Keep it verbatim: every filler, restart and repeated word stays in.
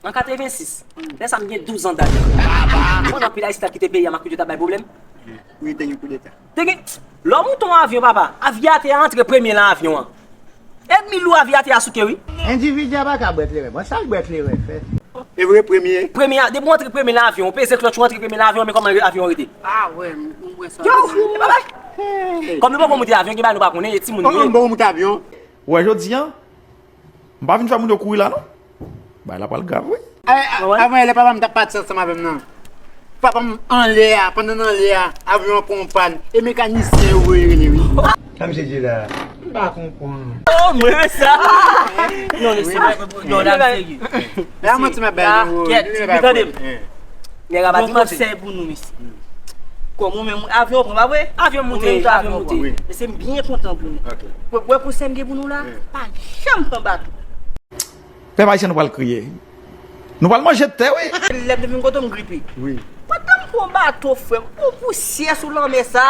An katrevensis, lè sa m gen douz an daj. Konn anpil Ayisyen t ap kite peyi a, m ap kite yo t ap bay pwoblèm. Wi, te gen koudeta. Te gen, lè w monte yon avyon, papa, avyatè a antre premye nan avyon an. Edmi lou avyatè a souke, wi. Endividi a pa ka bwè kleren. Bon, sa l bwè kleren fè? E vre, premye. Premye a, depi w antre premye nan avyon, w peze klòtch ou antre premye nan avyon, men kòman avyon an rete? Ah, wè, m, m wè sa. Yo, e bagay. Kòm nou poko monte avyon, gen bagay nou pa konnen, e timoun nou ye. Kòman bon monte avyon? Wè, jodi a, m pa vin fè moun yo kouri la, non. Bagay la pral grav, wi. Ay, a-, avan yè, lè papa m t ap pati ansanm avè m nan, papa m anlè a, pandan n anlè a, avyon an pran yon pàn, e mekanisyen yo voye rele, wi. Sa misye di la? M pa konprann. Oh, mwen sa! Non, non, se pa, non, la, serye. La, manti m ap bay nou, kèt, li tande m. Nèg a pa di manti. Konsèy pou nou, mesye. Kòm ou menm, avyon pran, pa vre? Avyon monte, avyon monte. Mesye, m byen kontan pou nou. Wè, wè konsèy m gen pou nou la, pa janm pran bato. Pèp ayisyen, nou pral kriye. Nou pral manje tè, wi. Lè m te vin kote w, m gripe. Wi. Pandan m pran bato, frè m, yon pousyè sou lanmè sa.